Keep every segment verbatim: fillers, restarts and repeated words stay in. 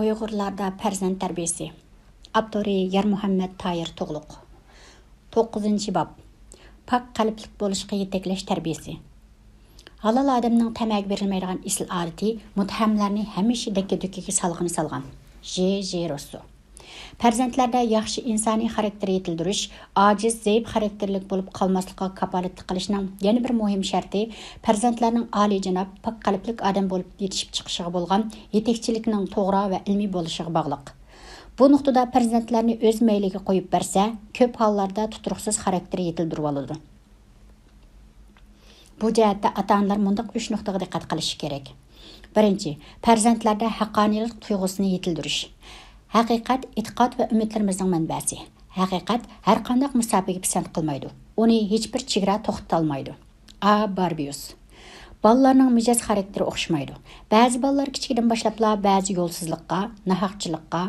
ئۇيغۇرلاردا پەرزەنت تەربىيىسى. ئاپتورى: يارمۇھەممەت تاھىر تۇغلۇق. توققۇزىنچى باب. پاك قەلبلىك بولۇشقا يېتەكلەش تەربىيىسى. ھالال ئادەمنىڭ تەمەگە بېرىلمەيدىغان ئېسىل ئادىتى مۇتتەھەملەرنى ھەمىشە دەككە-دۈككىگە سالغىنى سالغان. ژې ژې روسسو. پەرزەنتلەردە ياخشى ئىنسانىي خاراكتېر يېتىلدۈرۈش، ئاجىز، زەئىپ خاراكتېرلىك بولۇپ قالماسلىقىغا كاپالەتلىك قىلىشنىڭ يەنە بىر مۇھىم شەرتى، پەرزەنتلەرنىڭ ئالىيجاناب، پاك قەلبلىك ئادەم بولۇپ يېتىشىپ چىقىشىغا بولغان يېتەكچىلىكنىڭ توغرا ۋە ئىلمىي بولۇشىغا باغلىق. بۇ نۇقتىدا پەرزەنتلەرنى ئۆز مەيلىگە قويۇپ بەرسە، كۆپ ھاللاردا تۇتۇرۇقسىز خاراكتېر يېتىلدۈرۈۋالىدۇ. بۇ جەھەتتە ئاتا-ئانىلار مۇنداق ئۈچ نۇقتىغا دىققەت قىلىشى كېرەك. بىرىنچى، پەرزەنتلەردە ھەققانىيلىق تۇيغۇسىنى يېتىلدۈرۈش. ھەقىقەت، ئېتىقاد ۋە ئۈمىدلىرىمىزنىڭ مەنبەسى. ھەقىقەت ھەرقانداق مۇساپىگە پىسەنت قىلمايدۇ. ئۇنى ھېچبىر چېگرا توختىتالمايدۇ. ئا باربيۇس. بالىلارنىڭ مىجەز خاراكتېرى ئوخشىمايدۇ. بەزى بالىلار كىچىكىدىن باشلاپلا بەزى يولسىزلىققا، ناھەقچىلىققا،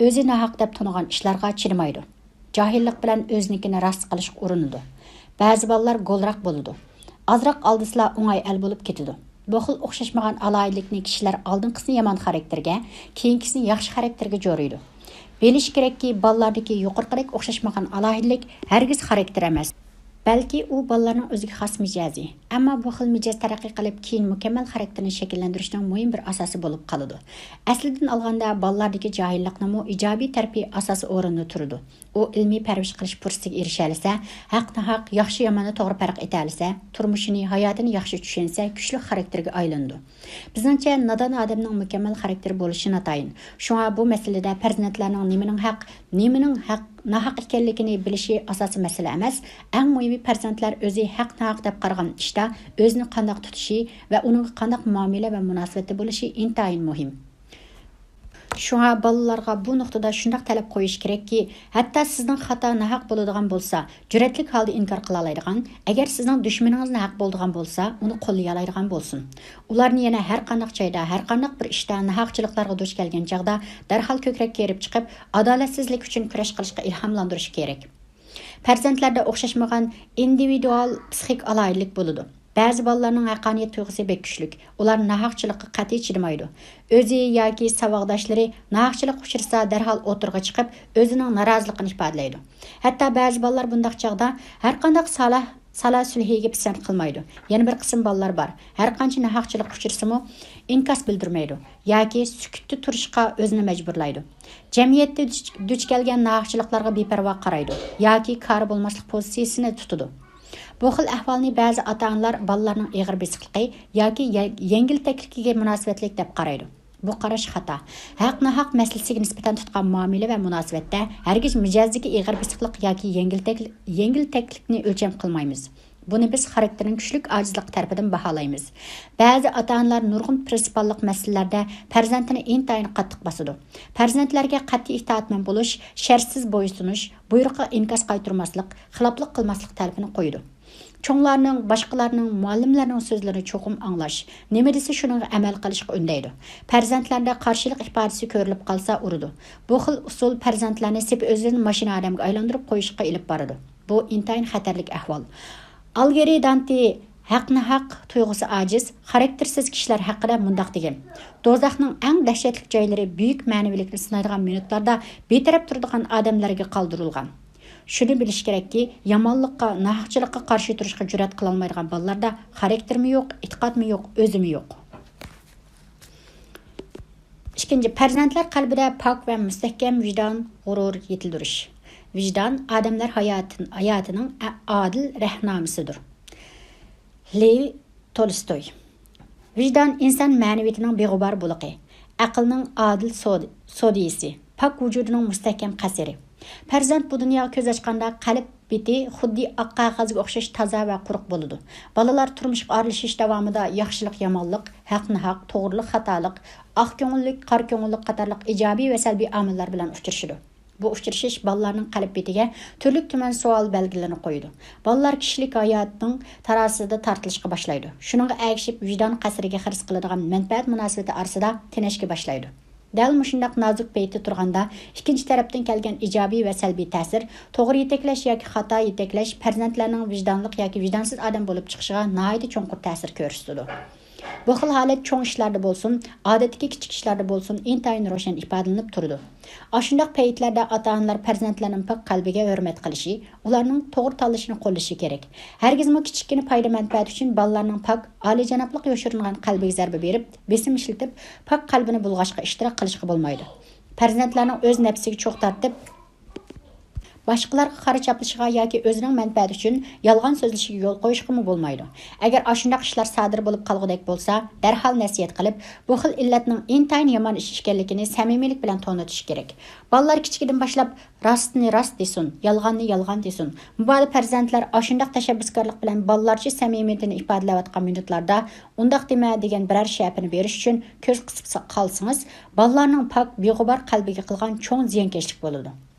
ئۆزى ناھەق دەپ تونۇغان ئىشلارغا چىدىمايدۇ. جاھىللىق بىلەن ئۆزىنىڭكىنى راست قىلىشقا ئۇرۇنىدۇ. بەزى بالىلار گولراق بولىدۇ. ئازراق ئالدىسىلا ئوڭاي ئەل بولۇپ كېتىدۇ. بۇ خىل ئوخشاشمىغان ئالاھىدىلىكنى كىشىلەر ئالدىنقىسىنى يامان خاراكتېرگە، كېيىنكىسىنى ياخشى خاراكتېرگە جورۇيدۇ. بىلىش كېرەككى، بالىلاردىكى يۇقىرىقىدەك ئوخشاشمىغان ئالاھىدىلىك ھەرگىز خاراكتېر ئەمەس. بەلكى ئۇ بالىلارنىڭ ئۆزىگە خاس مىجەزى. ئەمما بۇ خىل مىجەز تەرەققىي قىلىپ، كېيىن مۇكەممەل خاراكتېرنى شەكىللەندۈرۈشنىڭ مۇھىم بىر ئاساسى بولۇپ قالىدۇ. ئەسلىدىن ئالغاندا، بالىلاردىكى جاھىللىقنىڭمۇ ئىجابىي تەرىپى ئاساسىي ئورۇندا تۇرىدۇ. ئۇ ئىلمىي پەرۋىش قىلىش پۇرسىتىگە ئېرىشەلىسە، ھەق-ناھەق، ياخشى-ياماننى توغرا پەرق ئېتەلىسە، تۇرمۇشىنى، ھاياتىنى ياخشى چۈشەنسە، كۈچلۈك خاراكتېرگە ئايلىنىدۇ. بىزنىڭچە، نادان ئادەمنىڭ مۇكەممەل خاراكتېرى بولۇشى ناتايىن. شۇڭا بۇ مەسىلىدە پەرزەنتلەرنىڭ نېمىنىڭ ھەق، نېمىنىڭ ھەق، ناھەق ئىكەنلىكىنى بىلىشى ئاساسىي مەسىلە ئەمەس. ئەڭ مۇھىمى، پەرزەنتلەر ئۆزى ھەق-ناھەق دەپ قارىغان ئىشتا ئۆزىنى قانداق تۇتۇشى ۋە ئۇنىڭغا قانداق مۇئامىلە ۋە مۇناسىۋەتتە بولۇشى ئىنتايىن مۇھىم. شۇڭا بالىلارغا بۇ نۇقتىدا شۇنداق تەلەپ قويۇش كېرەككى، ھەتتا سىزنىڭ خاتا، ناھەق بولىدىغان بولسا، جۈرئەتلىك ھالدا ئىنكار قىلالايدىغان، ئەگەر سىزنىڭ دۈشمىنىڭىز ناھەق بولىدىغان بولسا، ئۇنى قوللىيالايدىغان بولسۇن. ئۇلارنى يەنە ھەرقانداق جايدا، ھەرقانداق بىر ئىشتا ناھەقچىلىقلارغا دۇچ كەلگەن چاغدا دەرھال كۆكرەككە ئېرىپ چىقىپ، ئادالەتسىزلىك ئۈچۈن كۈرەش قىلىشقا ئىلھاملاندۇرۇش كېرەك. پەرزەنتلەردە ئوخشاشمىغان ئىندىۋىدۇئال پسىخىك ئالاھىدىلىك بولىدۇ. بەزى بالىلارنىڭ ھەققانىيەت تۇيغۇسى بەك كۈچلۈك. ئۇلار ناھەقچىلىققا قەتئىي چىدىمايدۇ. ئۆزى ياكى ساۋاقداشلىرى ناھەقچىلىققا ئۇچرىسا، دەرھال ئوتتۇرىغا چىقىپ، ئۆزىنىڭ نارازىلىقىنى ئىپادىلەيدۇ. ھەتتا بەزى بالىلار بۇنداق چاغدا ھەرقانداق سالا-، سالا-سۈلھىگە پىسەنت قىلمايدۇ. يەنە بىر قىسىم بالىلار بار، ھەرقانچە ناھەقچىلىققا ئۇچرىسىمۇ، ئىنكاس بىلدۈرمەيدۇ ياكى سۈكۈتتە تۇرۇشقا ئۆزىنى مەجبۇرلايدۇ. جەمئىيەتتە دۇچ، دۇچ كەلگەن ناھەقچىلىقلارغا بىپەرۋا قارايدۇ ياكى كارى بولماسلىق پوزىتسىيىسىنى تۇتىدۇ. بۇ خىل ئەھۋالنى بەزى ئاتا-ئانىلار بالىلارنىڭ ئېغىر بېسىقلىقى ياكى يە-، يەڭگىلتەكلىكىگە مۇناسىۋەتلىك دەپ قارايدۇ. بۇ قاراش خاتا. ھەق-ناھەق مەسىلىسىگە نىسبەتەن تۇتقان مۇئامىلە ۋە مۇناسىۋەتتە ھەرگىز مىجەزدىكى ئېغىر بېسىقلىق ياكى يەڭگىلتەك-، يەڭگىلتەكلىكنى ئۆلچەم قىلمايمىز. بۇنى بىز خاراكتېرنىڭ كۈچلۈك ئاجىزلىقى تەرىپىدىن باھالايمىز. بەزى ئاتا-ئانىلار نۇرغۇن پىرىنسىپاللىق مەسىلىلەردە پەرزەنتىنى ئىنتايىن قاتتىق باسىدۇ. پەرزەنتلەرگە قەتئىي ئىتائەتمەن بولۇش، شەرتسىز بويسۇنۇش، بۇيرۇققا ئىنكاس قايتۇرماسلىق، خىلاپلىق قىلماسلىق تەلىپىنى قويىدۇ. چوڭلارنىڭ، باشقىلارنىڭ، مۇئەللىملەرنىڭ سۆزلىرىنى چوقۇم ئاڭلاش، نېمە دېسە شۇنىڭغا ئەمەل قىلىشقا ئۈندەيدۇ. پەرزەنتلەردە قارشىلىق ئىپادىسى كۆرۈلۈپ قالسا ئۇرىدۇ. بۇ خىل ئۇسۇل پەرزەنتلەرنى سېپى ئۆزىدىن ماشىنا ئادەمگە ئايلاندۇرۇپ قويۇشقا ئېلىپ بارىدۇ. بۇ ئىنتايىن خەتەرلىك ئەھۋال. ئالگېرى دانتى، ھەقنى ھەق، تۇيغۇسى ئاجىز، خاراكتېرسىز كىشىلەر ھەققىدە مۇنداق دېگەن: دوزاخنىڭ ئەڭ دەھشەتلىك جايلىرى بۈيۈك مەنىۋىلىكنى سىنايدىغان مىنۇتلاردا بىتەرەپ تۇرىدىغان ئادەملەرگە قالدۇرۇلغان. شۇنى بىلىش كېرەككى، يامانلىققا، ناھەقچىلىققا قارشى تۇرۇشقا جۈرئەت قىلالمايدىغان بالىلاردا خاراكتېرمۇ يوق، ئېتىقادمۇ يوق، ئۆزىمۇ يوق. ئىككىنچى، پەرزەنتلەر قەلبىدە پاك ۋە مۇستەھكەم ۋىجدان، غۇرۇر يېتىلدۈرۈش. ۋىجدان ئادەملەر ھاياتىن-، ھاياتىنىڭ ئە-، ئادىل رەھنامىسىدۇر. لېۋ تولستوي. ۋىجدان ئىنسان مەنىۋىيىتىنىڭ بىغۇبار بۇلىقى، ئەقىلنىڭ ئادىل سود-، سودىيىسى، پاك ۋۇجۇدىنىڭ مۇستەھكەم قەسىرى. پەرزەنت بۇ دۇنياغا كۆز ئاچقاندا قەلب بېتى خۇددى ئاق قەغەزگە ئوخشاش تازا ۋە قۇرۇق بولىدۇ. بالىلار تۇرمۇشقا ئارىلىشىش داۋامىدا ياخشىلىق-يامانلىق، ھەق-ناھەق، توغرىلىق-خاتالىق، ئاق كۆڭۈللۈك، قارا كۆڭۈللۈك قاتارلىق ئىجابىي ۋە سەلبىي ئامىللار بىلەن ئۇچرىشىدۇ. بۇ ئۇچرىشىش بالىلارنىڭ قەلب بېتىگە تۈرلۈك-تۈمەن سوئال بەلگىلىرىنى قويىدۇ. بالىلار كىشىلىك ھاياتنىڭ تارازىسىدا تارتىلىشقا باشلايدۇ. شۇنىڭغا ئەگىشىپ، ۋىجدان قەسرىگە خىرىس قىلىدىغان مەنپەئەت مۇناسىۋىتى ئارىسىدا تېڭىشىش باشلايدۇ. دەل مۇشۇنداق نازۇك پەيتتە تۇرغاندا، ئىككىنچى تەرەپتىن كەلگەن ئىجابىي ۋە سەلبىي تەسىر، توغرا يېتەكلەش ياكى خاتا يېتەكلەش پەرزەنتلەرنىڭ ۋىجدانلىق ياكى ۋىجدانسىز ئادەم بولۇپ چىقىشىغا ناھايىتى چوڭقۇر تەسىر كۆرسىتىدۇ. بۇ خىل ھالەت چوڭ ئىشلاردا بولسۇن، ئادەتتىكى كىچىك ئىشلاردا بولسۇن، ئىنتايىن روشەن ئىپادىلىنىپ تۇرىدۇ. ئاشۇنداق پەيتلەردە ئاتا-ئانىلار پەرزەنتلەرنىڭ پاك قەلبىگە ھۆرمەت قىلىشى، ئۇلارنىڭ توغرا تاللىشىنى قوللىشى كېرەك. ھەرگىزمۇ كىچىككىنە پايدا-مەنپەئەت ئۈچۈن بالىلارنىڭ پاك، ئالىيجانابلىق يوشۇرۇنغان قەلبىگە زەربە بېرىپ، بېسىم ئىشلىتىپ، پاك قەلبىنى بۇلغاشقا ئىشتىراك قىلىشقا بولمايدۇ. پەرزەنتلەرنىڭ ئۆز نەپسىگە چوغ تارتىپ، باشقىلارغا قارا چاپلىشىغا ياكى ئۆزىنىڭ مەنپەئەتى ئۈچۈن يالغان سۆزلىشىگە يول قويۇشقىمۇ بولمايدۇ. ئەگەر ئاشۇنداق ئىشلار سادىر بولۇپ قالغۇدەك بولسا، دەرھال نەسىھەت قىلىپ، بۇ خىل ئىللەتنىڭ ئىنتايىن يامان ئىش ئىكەنلىكىنى سەمىمىيلىك بىلەن تونۇتۇش كېرەك. بالىلار كىچىكىدىن باشلاپ راستنى راست دېسۇن، يالغاننى يالغان دېسۇن. مۇبادا پەرزەنتلەر ئاشۇنداق تەشەببۇسكارلىق بىلەن بالىلارچە سەمىمىيىتىنى ئىپادىلەۋاتقان مىنۇتلاردا، ئۇنداق دېمە دېگەن بىرەر شەپىنى بېرىش ئۈچۈن كۆز قىسىپ قالسىڭىز، بالىلارنىڭ پاك، بىغۇبار قەلبىگە قىلغان چوڭ زىيانكەشلىك بولىدۇ.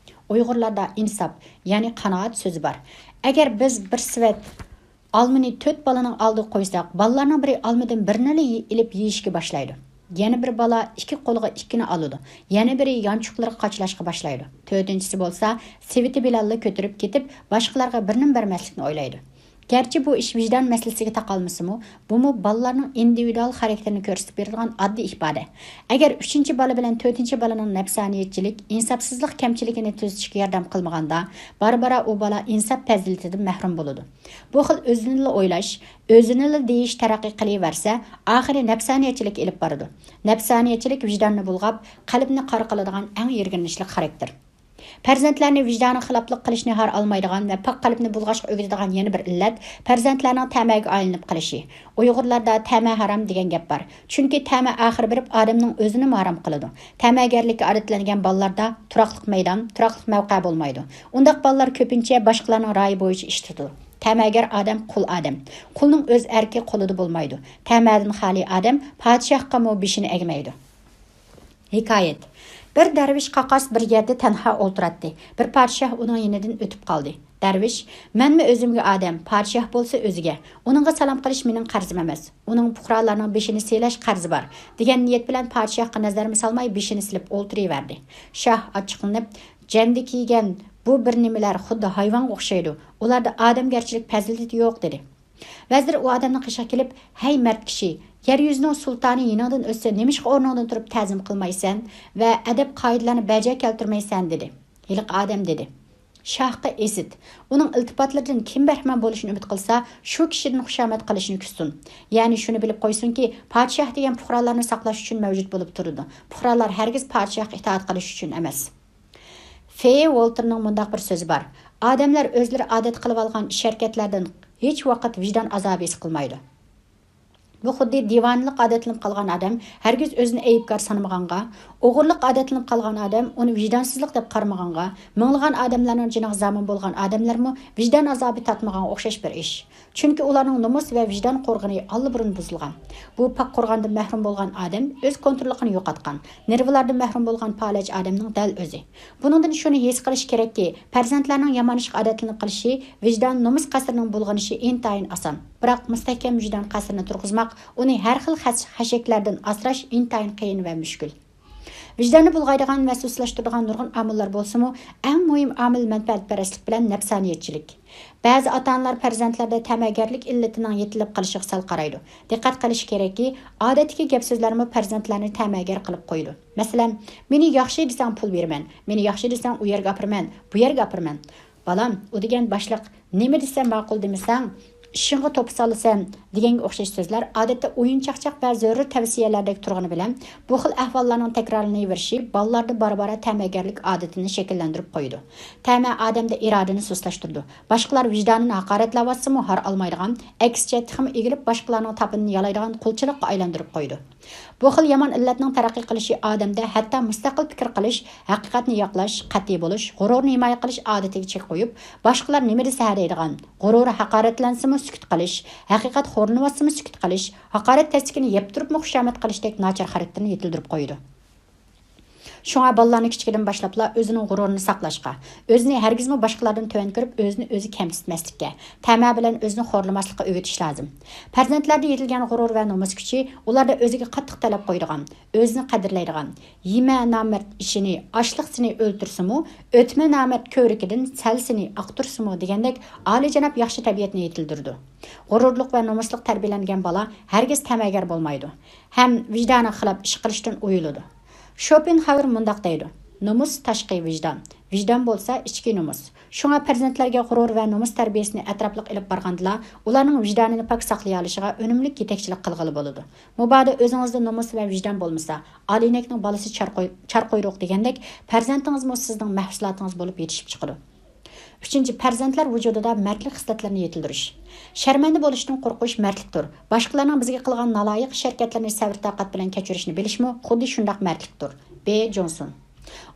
ئۇيغۇرلاردا ئىنساپ، يەنى قانائەت سۆزى بار. ئەگەر بىز بىر سېۋەت ئالمىنى تۆت بالىنىڭ ئالدىغا قويساق، بالىلارنىڭ بىرى ئالمىدىن بىرنىلا يې-، ئېلىپ يېيىشكە باشلايدۇ. يەنە بىر بالا ئىككى قولىغا ئىككىنى ئالىدۇ. يەنە بىرى يانچۇقلىرىغا قاچىلاشقا باشلايدۇ. تۆتىنچىسى بولسا سېۋىتى بىلەنلا كۆتۈرۈپ كېتىپ، باشقىلارغا بىرنېمە بەرمەسلىكنى ئويلايدۇ. گەرچە بۇ ئىش ۋىجدان مەسىلىسىگە تاقالمىسىمۇ، بۇمۇ بالىلارنىڭ ئىندىۋىدۇئال خاراكتېرىنى كۆرسىتىپ بېرىدىغان ئاددىي ئىپادە. ئەگەر ئۈچىنچى بالا بىلەن تۆتىنچى بالىنىڭ نەپسانىيەتچىلىك، ئىنساپسىزلىق كەمچىلىكىنى تۈزىتىشكە ياردەم قىلمىغاندا، بارا-بارا ئۇ بالا ئىنساپ پەزىلىتىدىن مەھرۇم بولىدۇ. بۇ خىل ئۆزىنىلا ئويلاش، ئۆزىنىلا دېيىش تەرەققىي قىلىۋەرسە، ئاخىرى نەپسانىيەتچىلىككە ئېلىپ بارىدۇ. نەپسانىيەتچىلىك ۋىجداننى بۇلغاپ، قەلبنى قارا قىلىدىغان ئەڭ يىرگىنچلىك خاراكتېر. پەرزەنتلەرنى ۋىجدانىغا خىلاپلىق قىلىشنى ھار ئالمايدىغان ۋە پاك قەلبنى بۇلغاشقا ئۆگىتىدىغان يەنە بىر ئىللەت، پەرزەنتلەرنىڭ تەمەگە ئايلىنىپ قېلىشى. ئۇيغۇرلاردا تەمە ھارام دېگەن گەپ بار. چۈنكى تەمە ئاخىرى بېرىپ ئادەمنىڭ ئۆزىنىمۇ ھارام قىلىدۇ. تەمەگەرلىككە ئادەتلەنگەن بالىلاردا تۇراقلىق مەيدان، تۇراقلىق مەۋقە بولمايدۇ. ئۇنداق بالىلار كۆپىنچە باشقىلارنىڭ رايى بويىچە ئىش تۇتىدۇ. تەمەگەر ئادەم قۇل ئادەم. قۇلنىڭ ئۆز ئەركى قولىدا بولمايدۇ. تەمەدىن خالىي ئادەم پادىشاھقىمۇ بېشىنى ئەگمەيدۇ. ھېكايەت. بىر دەرۋىش قاقاس بىر يەردە تەنھا ئولتۇراتتى. بىر پادىشاھ ئۇنىڭ يېنىدىن ئۆتۈپ قالدى. دەرۋىش، مەنمۇ ئۆزۈمگە ئادەم، پادىشاھ بولسا ئۆزىگە. ئۇنىڭغا سالام قىلىش مېنىڭ قەرزىم ئەمەس. ئۇنىڭ پۇقرالارنىڭ بېشىنى سىيلاش قەرزى بار، دېگەن نىيەت بىلەن پادىشاھقا نەزەرمۇ سالماي بېشىنى سېلىپ ئولتۇرۇۋەردى. شاھ ئاچچىقلىنىپ، جەندە كىيگەن بۇ بىر نېمىلەر خۇددى ھايۋانغا ئوخشايدۇ. ئۇلاردا ئادەم گەرچىلىك پەزىلىتى يوق، دېدى. ۋەزىر ئۇ ئادەمنىڭ قېشىغا كېلىپ، ھەي مەرد كىشى، يەر يۈزىنىڭ سۇلتانى يېنىڭدىن ئۆتسە، نېمىشقا ئورنۇڭدىن تۇرۇپ تەزىم قىلمايسەن ۋە ئەدەپ قائىدىلەرنى بەجا كەلتۈرمەيسەن؟ دېدى. ھېلىقى ئادەم دېدى، شاھقا ئىسىت، ئۇنىڭ ئىلتىپاتلىرىدىن كىم بەھرىمەن بولۇشنى ئۈمىد قىلسا، شۇ كىشىدىن خۇشامەت قىلىشنى كۈتسۇن. يەنى شۇنى بىلىپ قويسۇنكى، پادىشاھ دېگەن پۇقرالارنى ساقلاش ئۈچۈن مەۋجۇت بولۇپ تۇرىدۇ. پۇقرالار ھەرگىز پادىشاھقا ئىتائەت قىلىش ئۈچۈن ئەمەس. فېي ۋولتېرنىڭ مۇنداق بىر سۆزى بار، ئادەملەر ئۆزلىرى ئادەت قىلىۋالغان ئىش-ھەرىكەتلەردىن ھېچ ۋاقىت ۋىجدان ئازابى ھېس قىلمايدۇ. بۇ خۇددى دىۋانىلىق ئادەتلىنىپ قالغان ئادەم ھەرگىز ئۆزىنى ئەيىبكار سانىمىغانغا، ئوغرىلىق ئادەتلىنىپ قالغان ئادەم ئۇنى ۋىجدانسىزلىق دەپ قارىمىغانغا، مىڭلىغان ئادەملەرنىڭ جېنىغا زامىن بولغان ئادەملەرمۇ ۋىجدان ئازابى تارتمىغانغا ئوخشاش بىر ئىش. چۈنكى ئۇلارنىڭ نومۇس ۋە ۋىجدان قورغىنى ئاللىبۇرۇن بۇزۇلغان. بۇ پاك قورغاندىن مەھرۇم بولغان ئادەم ئۆز كونتروللۇقىنى يوقاتقان، نېرۋىلاردىن مەھرۇم بولغان پالەچ ئادەمنىڭ دەل ئۆزى. بۇنىڭدىن شۇنى ھېس قىلىش كېرەككى، پەرزەنتلەرنىڭ يامان ئىشقا ئادەتلىنىپ قېلىشى ۋىجدان، نومۇس قەسرىنىڭ بۇلغىنىشى ئىنتايىن ئاسان. بىراق مۇستەھكەم ۋىجدان قەسرىنى تۇرغۇزماق ئۇنى ھەر خىل خەش-، خەشەكلەردىن ئاسراش ئىنتايىن قىيىن ۋە مۈشكۈل. ۋىجداننى بۇلغايدىغان ۋە سۇسلاشتۇرىدىغان نۇرغۇن ئامىللار بولسىمۇ، ئەڭ مۇھىم ئامىل مەنپەئەتپەرەسلىك بىلەن نەپسانىيەتچىلىك. بەزى ئاتا-ئانىلار پەرزەنتلەردە تەمەگەرلىك ئىللىتىنىڭ يېتىلىپ قېلىشىغا سەل قارايدۇ. دىققەت قىلىش كېرەككى، ئادەتتىكى گەپ-سۆزلەرمۇ پەرزەنتلەرنى تەمەگەر قىلىپ قويىدۇ. مەسىلەن، مېنى ياخشى دېسەڭ پۇل بېرىمەن، مېنى ياخشى دېسەڭ ئۇ يەرگە ئاپىرىمەن، بۇ يەرگە ئاپىرىمەن. بالام، ئۇ دېگەن باشلىق، نېمە دېسەم ماقۇل دېمىسەڭ، ئىشىڭغا توپا سالىسەن دېگەنگە ئوخشاش سۆزلەر ئادەتتە ئويۇنچاقچاق ۋە زۆرۈر تەۋسىيەلەردەك تۇرغىنى بىلەن، بۇ خىل ئەھۋاللارنىڭ تەكرارلىنىۋېرىشى بالىلاردا بارا-بارا تەمەگەرلىك ئادىتىنى شەكىللەندۈرۈپ قويىدۇ. تەمە ئادەمدە ئىرادىنى سۇسلاشتۇرىدۇ. باشقىلار ۋىجدانىنى ھاقارەتلەۋاتسىمۇ ھار ئالمايدىغان، ئەكسىچە تېخىمۇ ئېگىلىپ باشقىلارنىڭ تاپىنىنى يالايدىغان قۇلچىلىققا ئايلاندۇرۇپ قويىدۇ. بۇ خىل يامان ئىللەتنىڭ تەرەققىي قىلىشى ئادەمدە ھەتتا مۇستەقىل پىكىر قىلىش، ھەقىقەتنى ياقلاش، قەتئىي بولۇش، غۇرۇرنى ھىمايە قىلىش ئادىتىگە چەك قويۇپ، باشقىلار نېمە دېسە ھە دەيدىغان، غۇرۇرى ھاقارەتلەنسىمۇ سۈكۈت قىلىش، ھەقىقەت خورلىنىۋاتسىمۇ سۈكۈت قىلىش، ھاقارەت تەستىكىنى يەپ تۇرۇپمۇ خۇشامەت قىلىشتەك ناچار خاراكتېرنى يېتىلدۈرۈپ قويىدۇ. شۇڭا بالىلارنى كىچىكىدىن باشلاپلا ئۆزىنىڭ غۇرۇرىنى ساقلاشقا، ئۆزىنى ھەرگىزمۇ باشقىلاردىن تۆۋەن كۆرۈپ، ئۆزىنى ئۆزى كەمسىتمەسلىككە، تەمە بىلەن ئۆزىنى خورلىماسلىققا ئۆگىتىش لازىم. پەرزەنتلەردە يېتىلگەن غۇرۇر ۋە نومۇس كۈچى ئۇلاردا ئۆزىگە قاتتىق تەلەپ قويىدىغان، ئۆزىنى قەدىرلەيدىغان، يېمە نامەرد ئىشىنى، ئاشلىق سېنى ئۆلتۈرسىمۇ، ئۆتمە نامەرد كۆۋرۈكىدىن سەل سېنى ئاقتۇرسىمۇ دېگەندەك ئالىيجاناب ياخشى تەبىئەتنى يېتىلدۈرىدۇ. غۇرۇرلۇق ۋە نومۇسلۇق تەربىيەلەنگەن بالا ھەرگىز تەمەگەر بولمايدۇ ھەم ۋىجدانىغا خىلاپ ئىش قىلىشتىن ئۇيىلىدۇ. شوپېنھاۋېر مۇنداق دەيدۇ: «نومۇس تاشقى ۋىجدان، ۋىجدان بولسا ئىچكى نومۇس.» شۇڭا پەرزەنتلەرگە غۇرۇر ۋە نومۇس تەربىيەسىنى ئەتراپلىق ئېلىپ بارغاندىلا، ئۇلارنىڭ ۋىجدانىنى پاك ساقلىيالىشىغا ئۈنۈملۈك يېتەكچىلىك قىلغىلى بولىدۇ. مۇبادا ئۆزىڭىزدە نومۇس ۋە ۋىجدان بولمىسا، «ئالىينەكنىڭ بالىسى چارقۇي-، چارقۇيرۇق» دېگەندەك، پەرزەنتىڭىزمۇ سىزنىڭ مەھسۇلاتىڭىز بولۇپ يېتىشىپ چىقىدۇ. ئۈچىنچى، پەرزەنتلەر ۋۇجۇدىدا مەردلىك خىسلەتلىرىنى يېتىلدۈرۈش. شەرمەندە بولۇشتىن قورقۇش مەردلىكتۇر. باشقىلارنىڭ بىزگە قىلغان نالايىق ئىش-ھەرىكەتلىرىنى سەۋر-تاقەت بىلەن كەچۈرۈشنى بىلىشمۇ خۇددى شۇنداق مەردلىكتۇر. بې جونسون.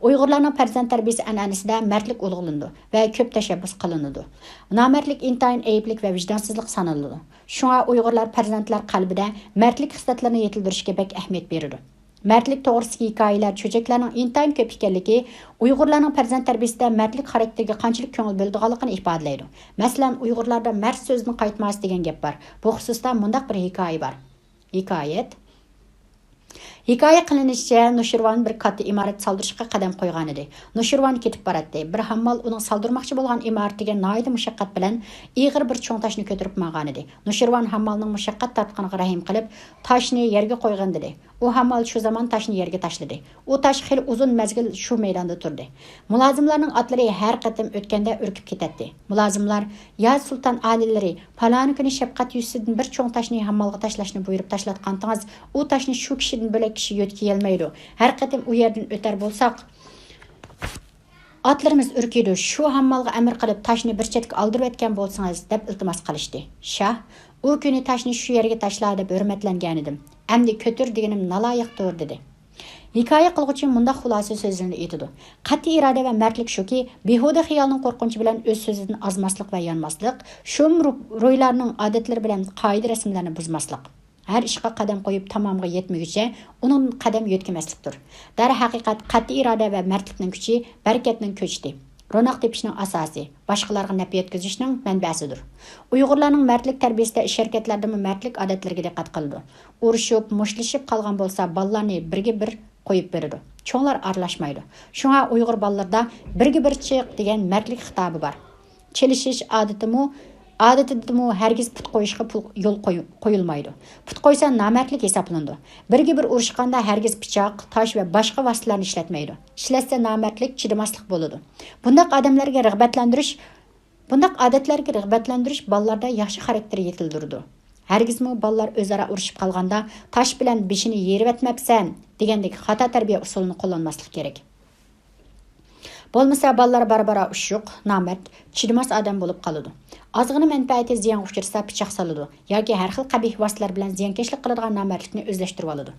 ئۇيغۇرلارنىڭ پەرزەنت تەربىيىسى ئەنئەنىسىدە مەردلىك ئۇلۇغلىنىدۇ ۋە كۆپ تەشەببۇس قىلىنىدۇ. نامەردلىك ئىنتايىن ئەيىبلىك ۋە ۋىجدانسىزلىق سانىلىدۇ. شۇڭا ئۇيغۇرلار پەرزەنتلەر قەلبىدە مەردلىك خىسلەتلىرىنى يېتىلدۈرۈشكە بەك ئەھمىيەت بېرىدۇ. مەردلىك توغرىسىدىكى ھېكايىلەر، چۆچەكلەرنىڭ ئىنتايىن كۆپ ئىكەنلىكى ئۇيغۇرلارنىڭ پەرزەنت تەربىيىسىدە مەردلىك خاراكتېرگە قانچىلىك كۆڭۈل بۆلىدىغانلىقىنى ئىپادىلەيدۇ. مەسىلەن، ئۇيغۇرلاردا «مەرد سۆزىدىن قايتماس» دېگەن گەپ بار. بۇ خۇسۇستا مۇنداق بىر ھېكايە بار. ھېكايەت. ھېكايە قىلىنىشىچە، نوشىرۋان بىر كاتتا ئىمارەت سالدۇرۇشقا قەدەم قويغانىدى. نوشىرۋان كېتىپ باراتتى. بىر ھاممال ئۇنىڭ سالدۇرماقچى بولغان ئىمارىتىگە ناھايىتى مۇشەققەت بىلەن ئېغىر بىر چوڭ تاشنى كۆتۈرۈپ ماڭغانىدى. نوشىرۋان ھاممالنىڭ مۇشەققەت تارتقىنىغا رەھىم قىلىپ، تاشنى يەرگە قويغىن دېدى. ئۇ ھاممال شۇ زامان تاشنى يەرگە تاشلىدى. ئۇ تاش خېلى ئۇزۇن مەزگىل شۇ مەيداندا تۇردى. مۇلازىملارنىڭ ئاتلىرى ھەر قېتىم ئۆتكەندە ئۈركۈپ كېتەتتى. مۇلازىملار: «يا سۇلتان ئالىيلىرى، پالانى كۈنى شەپقەت يۈزىسىدىن بىر چوڭ تاشنى ھاممالغا تاشلاشنى بۇيرۇپ تاشلاتقانتىڭىز، ئۇ تاشنى شۇ كىشىدىن بۆلەك كىشى يۆتكىيەلمەيدۇ. ھەر قېتىم ئۇ يەردىن ئۆتەر بولساق، ئاتلىرىمىز ئۈركىدۇ. شۇ ھاممالغا ئەمىر قىلىپ، تاشنى بىر چەتكە ئالدۇرۇۋەتكەن بولسىڭىز» دەپ ئىلتىماس قىلىشتى. شاھ: «ئۇ كۈنى تاشنى شۇ يەرگە تاشلا دەپ ھۆرمەتلەنگەنىدىم. ئەمدى كۆتۈر دېگىنىم نالايىقتۇر» دېدى. ھېكايە قىلغۇچى مۇنداق خۇلاسە سۆزلىرىنى ئېيتىدۇ: «قەتئىي ئىرادە ۋە مەردلىك شۇكى، بىھۇدە خىيالنىڭ قورقۇنچى بىلەن ئۆز سۆزىدىن ئازماسلىق ۋە يانماسلىق، شۇم رو-، روھلارنىڭ ئادەتلىرى بىلەن قائىدە-رەسىملەرنى بۇزماسلىق. ھەر ئىشقا قەدەم قويۇپ، تامامىغا يەتمىگۈچە ئۇنىڭدىن قەدەم يۆتكىمەسلىكتۇر. دەرھەقىقەت، قەتئىي ئىرادە ۋە مەردلىكنىڭ كۈچى بەرىكەتنىڭ كۆچىتى، روناق تېپىشنىڭ ئاساسى، باشقىلارغا نەپ يەتكۈزۈشنىڭ مەنبەسىدۇر.» ئۇيغۇرلارنىڭ مەردلىك تەربىيىسىدە، ئىش-ھەرىكەتلەردىمۇ مەردلىك ئادەتلىرىگە دىققەت قىلىدۇ. ئۇرۇشۇپ، مۇشتلىشىپ قالغان بولسا، بالىلارنى بىرگە بىر قويۇپ بېرىدۇ. چوڭلار ئارىلاشمايدۇ. شۇڭا ئۇيغۇر بالىلىرىدا «بىرگە بىر چىق» دېگەن مەردلىك خىتابى بار. چېلىشىش ئادىتىمۇ، ئادىتىدىمۇ ھەرگىز پۇت قويۇشقا پۇل، يول قوي-، قويۇلمايدۇ. پۇت قويسا نامەردلىك ھېسابلىنىدۇ. بىرگە بىر ئۇرۇشقاندا ھەرگىز پىچاق، تاش ۋە باشقا ۋاسىتىلەرنى ئىشلەتمەيدۇ. ئىشلەتسە نامەردلىك، چىدىماسلىق بولىدۇ. بۇنداق ئادەملەرگە رىغبەتلەندۈرۈش، بۇنداق ئادەتلەرگە رىغبەتلەندۈرۈش بالىلاردا ياخشى خاراكتېر يېتىلدۈرىدۇ. ھەرگىزمۇ بالىلار ئۆزئارا ئۇرۇشۇپ قالغاندا، «تاش بىلەن بېشىنى يېرىۋەتمەپسەن» دېگەندەك خاتا تەربىيە ئۇسۇلىنى قوللانماسلىق كېرەك. بولمىسا بالىلار بارا-بارا ئۇششۇق، نامەرد، چىدىماس ئادەم بولۇپ قالىدۇ. ئازغىنە مەنپەئەتى زىيانغا ئۇچرىسا پىچاق سالىدۇ ياكى ھەر خىل قەبىھ ۋاسىتىلەر بىلەن زىيانكەشلىك قىلىدىغان نامەردلىكنى ئۆزلەشتۈرۈۋالىدۇ.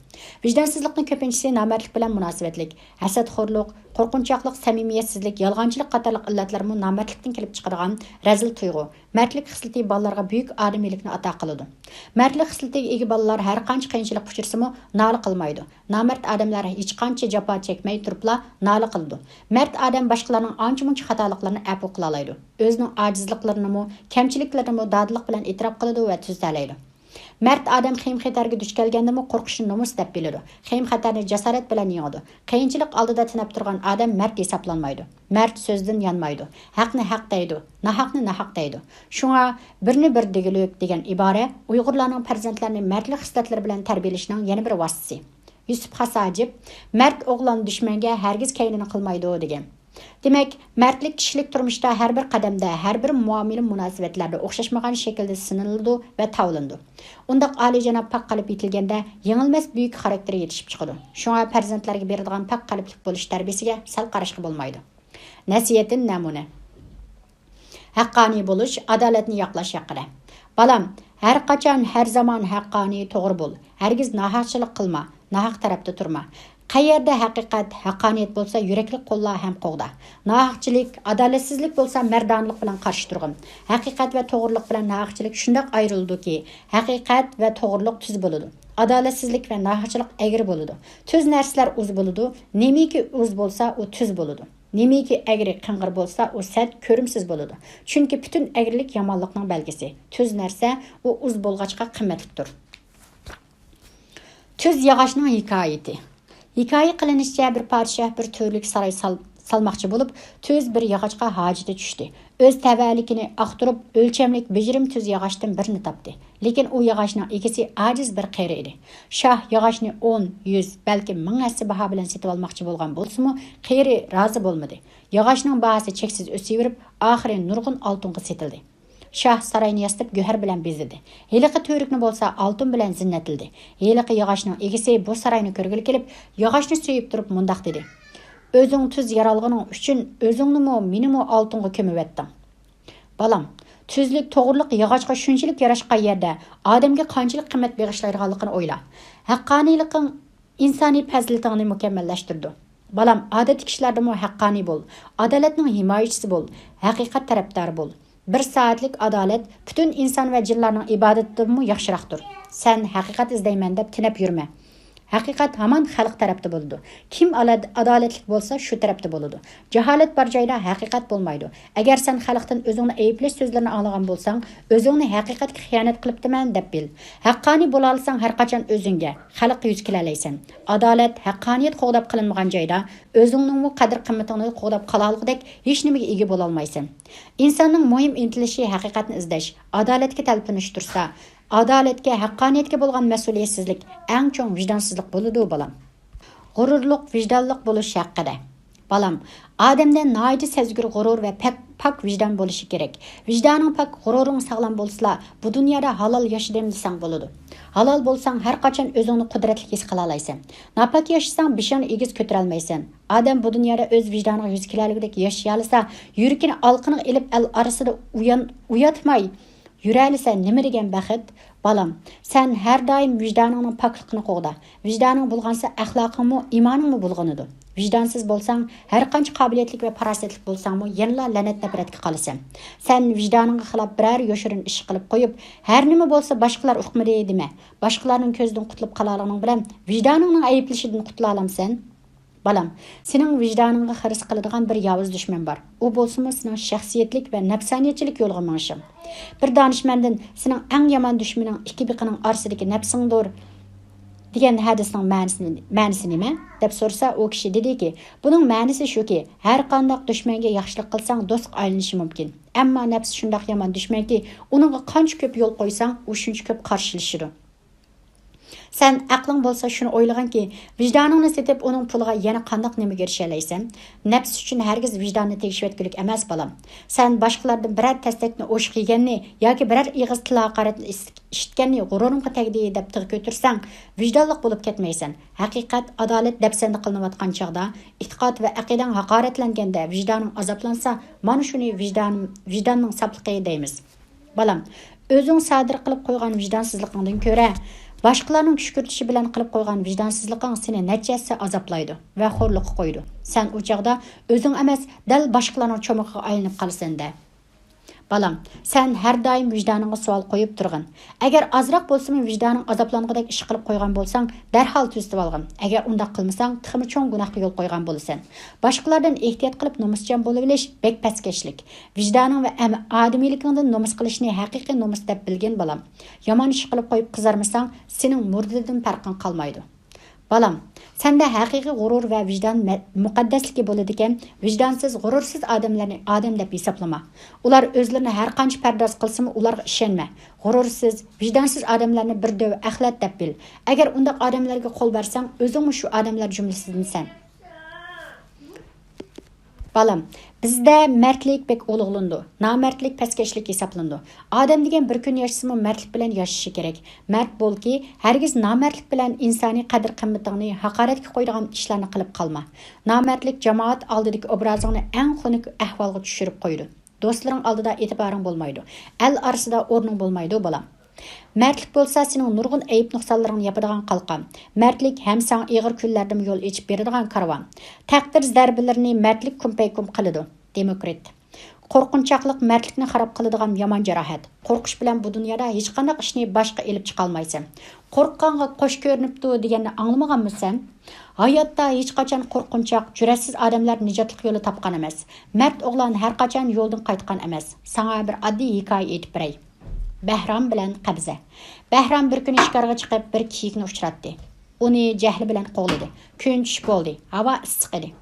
ۋىجدانسىزلىقنىڭ كۆپىنچىسى نامەردلىك بىلەن مۇناسىۋەتلىك. ھەسەتخورلۇق، قورقۇنچاقلىق، سەمىمىيەتسىزلىك، يالغانچىلىق قاتارلىق ئىللەتلەرمۇ نامەردلىكتىن كېلىپ چىقىدىغان رەزىل تۇيغۇ. مەردلىك خىسلىتى بالىلارغا بۈيۈك ئادىمىيلىكنى ئاتا قىلىدۇ. مەردلىك خىسلىتىگە ئىگە بالىلار ھەر قانچە قىيىنچىلىق ئۇچرىسىمۇ نالە قىلمايدۇ. نامەرد ئادەملەر ھېچقانچە جاپا چەكمەي تۇرۇپلا نالە قىلىدۇ. مەرد ئادەم باشقىلارنىڭ ئانچە-مۇنچە خاتالىقلىرىنى ئەپۇ قىلالايدۇ. ئۆزىنىڭ ئاجىزلىقلىرىنىمۇ، كەمچىلىكلىرىنىمۇ دادىللىق بىلەن ئېتىراپ قىلىدۇ ۋە تۈزىتەلەيدۇ. مەرد ئادەم خېيىم-خەتەرگە دۇچ كەلگەندىمۇ قورقۇشنى نومۇس دەپ بىلىدۇ. خېيىم-خەتەرنى جاسارەت بىلەن يېڭىدۇ. قىيىنچىلىق ئالدىدا تېنەپ تۇرغان ئادەم مەرد ھېسابلانمايدۇ. مەرد سۆزىدىن يانمايدۇ. ھەقنى ھەق دەيدۇ، ناھەقنى ناھەق دەيدۇ. شۇڭا «بىرنى بىر دېگۈلۈك» دېگەن ئىبارە ئۇيغۇرلارنىڭ پەرزەنتلەرنى مەردلىك خىسلەتلىرى بىلەن تەربىيەلىشىنىڭ يەنە بىر ۋاسىتىسى. يۈسۈپ خاس ھاجىپ: «مەرد ئوغلان دۈشمەنگە ھەرگىز كەينىنى قىلمايدۇ» دېگەن. دېمەك، مەردلىك كىشىلىك تۇرمۇشتا ھەر بىر قەدەمدە، ھەر بىر مۇئامىلە مۇناسىۋەتلەردە ئوخشاشمىغان شەكىلدە سىنىلىدۇ ۋە تاۋلىنىدۇ. ئۇنداق ئالىيجاناب پاك قەلب يېتىلگەندە، يېڭىلمەس بۈيۈك خاراكتېر يېتىشىپ چىقىدۇ. شۇڭا پەرزەنتلەرگە بېرىدىغان پاك قەلبلىك بولۇش تەربىيىسىگە سەل قاراشقا بولمايدۇ. نەسىھەتتىن نەمۇنە. ھەققانىي بولۇش، ئادالەتنى ياقلاش ھەققىدە. بالام، ھەر قاچان، ھەر زامان ھەققانىي، توغرا بول. ھەرگىز ناھەقچىلىق قىلما، ناھەق تەرەپتە تۇرما. قەيەردە ھەقىقەت، ھەققانىيەت بولسا، يۈرەكلىك قوللا ھەم قوغدا. ناھەقچىلىك، ئادالەتسىزلىك بولسا، مەردانىلىق بىلەن قارشى تۇرغىن. ھەقىقەت ۋە توغرىلىق بىلەن ناھەقچىلىك شۇنداق ئايرىلىدۇكى، ھەقىقەت ۋە توغرىلىق تۈز بولىدۇ. ئادالەتسىزلىك ۋە ناھەقچىلىق ئەگرى بولىدۇ. تۈز نەرسىلەر ئۇز بولىدۇ. نېمىكى ئۇز بولسا، ئۇ تۈز بولىدۇ. نېمىكى ئەگرى قىڭغىر بولسا، ئۇ سەت كۆرۈمسىز بولىدۇ. چۈنكى پۈتۈن ئەگرىلىك يامانلىقنىڭ بەلگىسى. تۈز نەرسە، ئۇ ئۇز بولغاچقا قىممەتلىكتۇر. تۈز ياغاچنىڭ ھېكايىتى. ھېكايە قىلىنىشىچە، بىر پادىشاھ بىر تۈرلۈك ساراي سال-، سالماقچى بولۇپ، تۈز بىر ياغاچقا ھاجىتى چۈشتى. ئۆز تەۋەلىكىنى ئاختۇرۇپ، ئۆلچەملىك بېجىرىم تۈز ياغاچتىن بىرنى تاپتى. لېكىن ئۇ ياغاچنىڭ ئىگىسى ئاجىز بىر قېرى ئىدى. شاھ ياغاچنى ئون، يۈز، بەلكىم مىڭ ھەسسە باھا بىلەن سېتىۋالماقچى بولغان بولسىمۇ، قېرى رازى بولمىدى. ياغاچنىڭ باھاسى چەكسىز ئۆسۈۋېرىپ، ئاخىرى نۇرغۇن ئالتۇنغا سېتىلدى. شاھ ساراينى ياسىتىپ گۆھەر بىلەن بېزىدى. ھېلىقى تۈۋرۈكنى بولسا ئالتۇن بىلەن زىننەتلىدى. ھېلىقى ياغاچنىڭ ئىگىسى بۇ ساراينى كۆرگىلى كېلىپ، ياغاچنى سۆيۈپ تۇرۇپ مۇنداق دېدى: «ئۆزۈڭ تۈز يارالغىنىڭ ئۈچۈن ئۆزۈڭنىمۇ، مېنىمۇ ئالتۇنغا كۆمۈۋەتتىڭ.» بالام، تۈزلۈك، توغرىلىق ياغاچقا شۇنچىلىك ياراشقان يەردە ئادەمگە قانچىلىك قىممەت بېغىشلايدىغانلىقىنى ئويلا. ھەققانىيلىقىڭ ئىنسانىي پەزىلىتىڭنى مۇكەممەللەشتۈرىدۇ. بالام، ئادەتتىكى ئىشلاردىمۇ ھەققانىي بول، ئادالەتنىڭ ھىمايىچىسى بول، ھەقىقەت تەرەپدارى بول. بىر سائەتلىك ئادالەت پۈتۈن ئىنسان ۋە جىنلارنىڭ ئىبادىتىدىنمۇ ياخشىراقتۇر. سەن ھەقىقەت ئىزدەيمەن دەپ تېنەپ يۈرمە. ھەقىقەت ھامان خەلق تەرەپتە بولىدۇ. كىم ئالا-، ئادالەتلىك بولسا، شۇ تەرەپتە بولىدۇ. جاھالەت بار جايدا ھەقىقەت بولمايدۇ. ئەگەر سەن خەلقتىن ئۆزۈڭنى ئەيىبلەش سۆزلىرىنى ئاڭلىغان بولساڭ، ئۆزۈڭنى ھەقىقەتكە خىيانەت قىلىپتىمەن دەپ بىل. ھەققانىي بولالىساڭ، ھەرقاچان ئۆزۈڭگە، خەلققە يۈز كېلەلەيسەن. ئادالەت، ھەققانىيەت قوغداپ قېلىنمىغان جايدا، ئۆزۈڭنىڭمۇ قەدىر-قىممىتىڭنى قوغداپ قالالىغۇدەك ھېچنېمىگە ئىگە بولالمايسەن. ئىنساننىڭ مۇھىم ئىنتىلىشى ھەقىقەتنى ئىزدەش، ئادالەتكە تەلپۈنۈش تۇرسا، ئادالەتكە، ھەققانىيەتكە بولغان مەسئۇلىيەتسىزلىك ئەڭ چوڭ ۋىجدانسىزلىق بولىدۇ، بالام. غۇرۇرلۇق ۋىجدانلىق بولۇش ھەققىدە. بالام، ئادەمدە ناھايىتى سەزگۈر غۇرۇر ۋە پاك، پاك ۋىجدان بولۇشى كېرەك. ۋىجدانىڭ پاك، غۇرۇرۇڭ ساغلام بولسىلا، بۇ دۇنيادا ھالال ياشىدىم دېسەڭ بولىدۇ. ھالال بولساڭ، ھەرقاچان ئۆزۈڭنى قۇدرەتلىك ھېس قىلالايسەن. ناپاك ياشىساڭ، بېشىڭنى ئېگىز كۆتۈرەلمەيسەن. ئادەم بۇ دۇنيادا ئۆز ۋىجدانىغا يۈز كېلەلىگۈدەك ياشىيالىسا، يۈرىكىنى ئالىقىنىغا ئېلىپ، ئەل ئارىسىدا ئۇيان-، ئۇياتماي يۈرەلىسە، نېمە دېگەن بەخت؟ بالام، سەن ھەر دائىم ۋىجدانىڭنىڭ پاكلىقىنى قوغدا. ۋىجدانىڭ بۇلغانسا، ئەخلاقىڭمۇ، ئىمانىڭمۇ بۇلغىنىدۇ. ۋىجدانسىز بولساڭ، ھەرقانچە قابىلىيەتلىك ۋە پاراسەتلىك بولساڭمۇ، يەنىلا لەنەت-نەپرەتكە قالىسەن. سەن ۋىجدانىڭغا خىلاپ بىرەر يوشۇرۇن ئىش قىلىپ قويۇپ، ھەر نېمە بولسا باشقىلار ئۇقمىدى دېمە. باشقىلارنىڭ كۆزىدىن قۇتۇلۇپ قالالىغىنىڭ بىلەن، ۋىجدانىڭنىڭ ئەيىبلىشىدىن قۇتۇلالامسەن؟ بالام، سېنىڭ ۋىجدانىڭغا خىرىس قىلىدىغان بىر ياۋۇز دۈشمەن بار. ئۇ بولسىمۇ سېنىڭ شەخسىيەتلىك ۋە نەپسانىيەتچىلىك يولىغا مېڭىشىڭ. بىر دانىشمەندىن «سېنىڭ ئەڭ يامان دۈشمىنىڭ ئىككى بېقىنىڭ ئارىسىدىكى نەپسىڭدۇر» دېگەن ھەدىسنىڭ مەنىسى، مەنىسى نېمە؟ دەپ سورىسا، ئۇ كىشى دېدىكى، بۇنىڭ مەنىسى شۇكى، ھەرقانداق دۈشمەنگە ياخشىلىق قىلساڭ، دوستلۇق ئايلىنىشى مۇمكىن. ئەمما نەپس شۇنداق يامان دۈشمەنكى، ئۇنىڭغا قانچە كۆپ يول قويساڭ، ئۇ شۇنچە كۆپ قارشىلىشىدۇ. سەن ئەقلىڭ بولسا شۇنى ئويلىغىنكى، ۋىجدانىڭنى سېتىپ ئۇنىڭ پۇلىغا يەنە قانداق نېمىگە ئېرىشەلەيسەن؟ نەپس ئۈچۈن ھەرگىز ۋىجداننى تېگىشىۋەتكۈلۈك ئەمەس، بالام. سەن باشقىلاردىن بىرەر تەستەكنى ئوشۇق يېگەننى ياكى بىرەر ئېغىز تىل ھاقارەتنى ئىس-، ئىشىتكەننى غۇرۇرۇمغا تەگدى دەپ تىغ كۆتۈرسەڭ، ۋىجدانلىق بولۇپ كەتمەيسەن. ھەقىقەت، ئادالەت دەپسەندە قىلىنىۋاتقان چاغدا، ئېتىقاد ۋە ئەقىدەڭ ھاقارەتلەنگەندە ۋىجدانىڭ ئازابلانسا، مانا شۇنى ۋىجدان، ۋىجداننىڭ ساپلىقى دەيمىز. بالام، ئۆزۈڭ سادىر قىلىپ قويغان ۋىجدانسىزلىقىڭدىن كۆرە، باشقىلارنىڭ كۈشكۈرتۈشى بىلەن قىلىپ قويغان ۋىجدانسىزلىقىڭ سېنى نەچچە ھەسسە ئازابلايدۇ ۋە خورلۇققا قويىدۇ. سەن ئۇ چاغدا ئۆزۈڭ ئەمەس، دەل باشقىلارنىڭ چومىقىغا ئايلىنىپ قالىسەن-دە. بالام، سەن ھەر دائىم ۋىجدانىڭغا سوئال قويۇپ تۇرغىن. ئەگەر ئازراق بولسىمۇ ۋىجدانىڭ ئازابلانغۇدەك ئىش قىلىپ قويغان بولساڭ، دەرھال تۈزىتىۋالغىن. ئەگەر ئۇنداق قىلمىساڭ، تېخىمۇ چوڭ گۇناھقا يول قويغان بولىسەن. باشقىلاردىن ئېھتىيات قىلىپ نومۇسچان بولۇۋېلىش بەك پەسكەشلىك. ۋىجدانىڭ ۋە ئەم-، ئادىمىيلىكىڭدىن نومۇس قىلىشنى ھەقىقىي نومۇس دەپ بىلگىن، بالام. يامان ئىش قىلىپ قويۇپ قىزارمىساڭ، سېنىڭ مۇردىدىن پەرقىڭ قالمايدۇ. بالام، سەندە ھەقىقىي غۇرۇر ۋە ۋىجدان مە-، مۇقەددەسلىكى بولىدىكەن، ۋىجدانسىز، غۇرۇرسىز ئادەملەرنى ئادەم دەپ ھېسابلىما. ئۇلار ئۆزلىرىنى ھەر قانچە پەرداز قىلسىمۇ، ئۇلارغا ئىشەنمە. غۇرۇرسىز، ۋىجدانسىز ئادەملەرنى بىر دۆۋە ئەخلەت دەپ بىل. ئەگەر ئۇنداق ئادەملەرگە قول بەرسەڭ، ئۆزۈڭمۇ شۇ ئادەملەر جۈملىسىدىنسەن. بالام، بىزدە مەردلىك بەك ئۇلۇغلىنىدۇ، نامەردلىك پەسكەشلىك ھېسابلىنىدۇ. ئادەم دېگەن بىر كۈن ياشىسىمۇ، مەردلىك بىلەن ياشىشى كېرەك. مەرد بولكى، ھەرگىز نامەردلىك بىلەن ئىنسانىي قەدىر-قىممىتىڭنى ھاقارەتكە قويىدىغان ئىشلارنى قىلىپ قالما. نامەردلىك جامائەت ئالدىدىكى ئوبرازىڭنى ئەڭ خۇنۈك ئەھۋالغا چۈشۈرۈپ قويىدۇ. دوستلىرىڭ ئالدىدا ئېتىبارىڭ بولمايدۇ. ئەل ئارىسىدا ئورنۇڭ بولمايدۇ، بالام. مەردلىك بولسا سېنىڭ نۇرغۇن ئەيىب-نۇقسانلىرىڭنى ياپىدىغان قالقان. مەردلىك ھەم ساڭا ئېغىر كۈنلەردىمۇ يول ئېچىپ بېرىدىغان كارۋان. تەقدىر زەربىلىرىنى مەردلىك كۇمپەيكۇم قىلىدۇ. دېموكرىت. قورقۇنچاقلىق مەردلىكنى خاراب قىلىدىغان يامان جاراھەت. قورقۇش بىلەن بۇ دۇنيادا ھېچقانداق ئىشنى باشقا ئېلىپ چىقالمايسەن. «قورققانغا قوش كۆرۈنۈپتۇ» دېگەننى ئاڭلىمىغانمۇ سەن؟ ھاياتتا ھېچقاچان قورقۇنچاق، جۈرئەتسىز ئادەملەر نىجاتلىق يولى تاپقان ئەمەس. مەرد ئوغلان ھەرقاچان يولدىن قايتقان ئەمەس. ساڭا بىر ئاددىي ھېكايە ئېيتىپ بېرەي. بەھرام بىلەن قەبزە. بەھرام بىر كۈنى شىكارغا چىقىپ، بىر كېيىكنى ئۇچراتتى. ئۇنى جەھلى بىلەن قوغلىدى. كۈن چۈش بولدى. ھاۋا ئىسسىق ئىدى.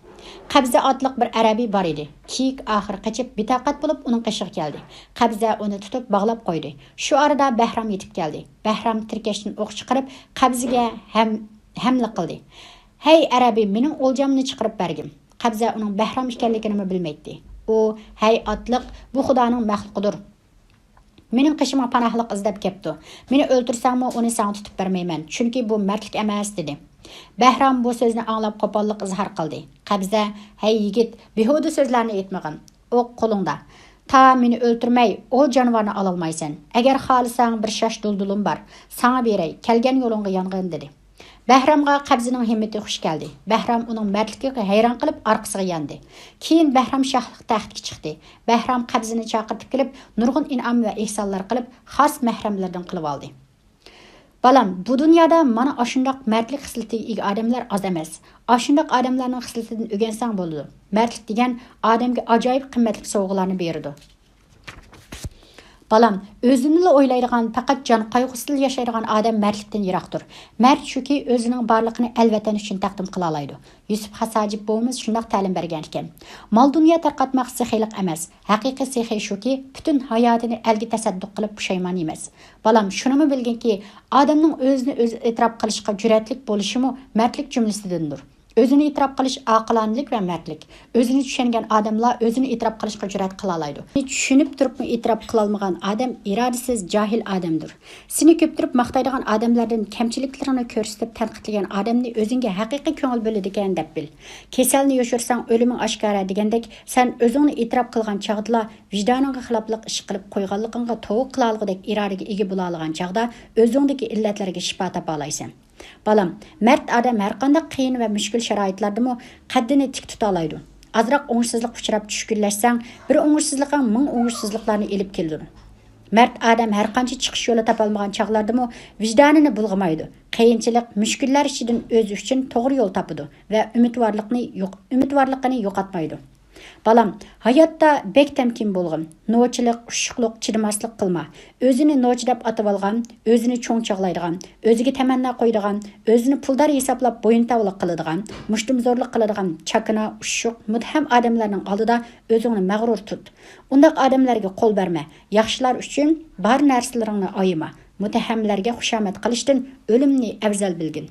قەبزە ئاتلىق بىر ئەرەبىي بار ئىدى. كېيىك ئاخىرى قېچىپ، بىتاقەت بولۇپ ئۇنىڭ قېشىغا كەلدى. قەبزە ئۇنى تۇتۇپ باغلاپ قويدى. شۇ ئارىدا بەھرام يېتىپ كەلدى. بەھرام تىركەشتىن ئوق چىقىرىپ، قەبزىگە ھەم-، ھەملە قىلدى. «ھەي ئەرەبىي، مېنىڭ ئولجامنى چىقىرىپ بەرگىن!» قەبزە ئۇنىڭ بەھرام ئىكەنلىكىنىمۇ بىلمەيتتى. ئۇ، «ھەي ئاتلىق، بۇ خۇدانىڭ مەخلۇقىدۇر. مېنىڭ قېشىمغا پاناھلىق ئىزدەپ كەپتۇ. مېنى ئۆلتۈرسەڭمۇ ئۇنى ساڭا تۇتۇپ بەرمەيمەن، چۈنكى بۇ مەردلىك ئەمەس» دېدى. بەھرام بۇ سۆزنى ئاڭلاپ قوپاللىق ئىزھار قىلدى. قەبزە، «ھەي يىگىت، بىھۇدە سۆزلەرنى ئېيتمىغىن. ئوق قولۇڭدا. تا مېنى ئۆلتۈرمەي، ئۇ جانىۋارنى ئالالمايسەن. ئەگەر خالىساڭ بىر شاش دۇلدۇلۇم بار. ساڭا بېرەي، كەلگەن يولۇڭغا يانغىن» دېدى. بەھرامغا قەبزىنىڭ ھىممىتى خۇش كەلدى. بەھرام ئۇنىڭ مەردلىكىگە ھەيران قېلىپ ئارقىسىغا ياندى. كېيىن بەھرام شاھلىق تەختكە چىقتى. بەھرام قەبزىنى چاقىرتىپ كېلىپ، نۇرغۇن ئىنئام ۋە ئېھسانلار قىلىپ، خاس مەھرەملىرىدىن قىلىۋالدى. «بالام، بۇ دۇنيادا مانا ئاشۇنداق مەردلىك خىسلىتىگە ئىگە ئادەملەر ئاز ئەمەس. ئاشۇنداق ئادەملەرنىڭ خىسلىتىدىن ئۆگەنسەڭ بولىدۇ. مەردلىك دېگەن ئادەمگە ئاجايىپ قىممەتلىك سوۋغىلارنى بېرىدۇ.» «بالام، ئۆزىنىلا ئويلايدىغان، پەقەت جان قايغۇسىدىلا ياشايدىغان ئادەم مەردلىكتىن يىراقتۇر. مەرد شۇكى، ئۆزىنىڭ بارلىقىنى ئەل-ۋەتەن ئۈچۈن تەقدىم قىلالايدۇ. يۈسۈپ خاس ھاجىپ بوۋىمىز شۇنداق تەلىم بەرگەنىكەن. مال-دۇنيا تارقاتماق سېخىيلىق ئەمەس. ھەقىقىي سېخىي شۇكى، پۈتۈن ھاياتىنى ئەلگە تەسەددۇق قىلىپ پۇشايمان يېمەس. بالام، شۇنىمۇ بىلگىنكى، ئادەمنىڭ ئۆزىنى ئۆزى ئېتىراپ قىلىشقا جۈرئەتلىك بولۇشىمۇ مەردلىك جۈملىسىدىندۇر. ئۆزىنى ئېتىراپ قىلىش ئاقىلانىلىك ۋە مەردلىك. ئۆزىنى چۈشەنگەن ئادەملا ئۆزىنى ئېتىراپ قىلىشقا جۈرئەت قىلالايدۇ. چۈشىنىپ تۇرۇپمۇ ئېتىراپ قىلالمىغان ئادەم ئىرادىسىز، جاھىل ئادەمدۇر. سېنى كۆپتۈرۈپ ماختايدىغان ئادەملەردىن كەمچىلىكلىرىڭنى كۆرسىتىپ تەنقىدلىگەن ئادەمنى ئۆزۈڭگە ھەقىقىي كۆڭۈل بۆلىدىكەن دەپ بىل. كېسەلنى يوشۇرساڭ، ئۆلۈمۈڭ ئاشكارا دېگەندەك، سەن ئۆزۈڭنى ئېتىراپ قىلغان چاغدىلا، ۋىجدانىڭغا خىلاپلىق ئىش قىلىپ قويغانلىقىڭغا توۋا قىلالىغۇدەك ئىرادىگە ئىگە بولالىغان چاغدا، ئۆزۈڭدىكى ئىللەتلەرگە شىپا تاپالايسەن. بالام، مەرد ئادەم ھەرقانداق قىيىن ۋە مۈشكۈل شارائىتلاردىمۇ قەددىنى تىك تۇتالايدۇ. ئازراق ئوڭۇشسىزلىققا ئۇچراپ چۈشكۈنلەشسەڭ، بىر ئوڭۇشسىزلىقىڭ مىڭ ئوڭۇشسىزلىقلارنى ئېلىپ كېلىدۇ. مەرد ئادەم ھەرقانچە چىقىش يولى تاپالمىغان چاغلاردىمۇ ۋىجدانىنى بۇلغىمايدۇ. قىيىنچىلىق، مۈشكۈللەر ئىچىدىن ئۆزى ئۈچۈن توغرا يول تاپىدۇ ۋە ئۈمىدۋارلىقنى يوق-، ئۈمىدۋارلىقىنى يوقاتمايدۇ. بالام، ھاياتتا بەك تەمكىن بولغىن. نوچىلىق، ئۇششۇقلۇق، چىدىماسلىق قىلما. ئۆزىنى نوچى دەپ ئاتىۋالغان، ئۆزىنى چوڭ چاغلايدىغان، ئۆزىگە تەمەننا قويىدىغان، ئۆزىنى پۇلدار ھېسابلاپ بويۇنتاۋلىق قىلىدىغان، مۇشتۇمزورلۇق قىلىدىغان، چاكىنا، ئۇششۇق، مۇتتەھەم ئادەملەرنىڭ ئالدىدا ئۆزۈڭنى مەغرۇر تۇت. ئۇنداق ئادەملەرگە قول بەرمە. ياخشىلار ئۈچۈن بار نەرسىلىرىڭنى ئايىما. مۇتتەھەملەرگە خۇشامەت قىلىشتىن ئۆلۈمنى ئەۋزەل بىلگىن.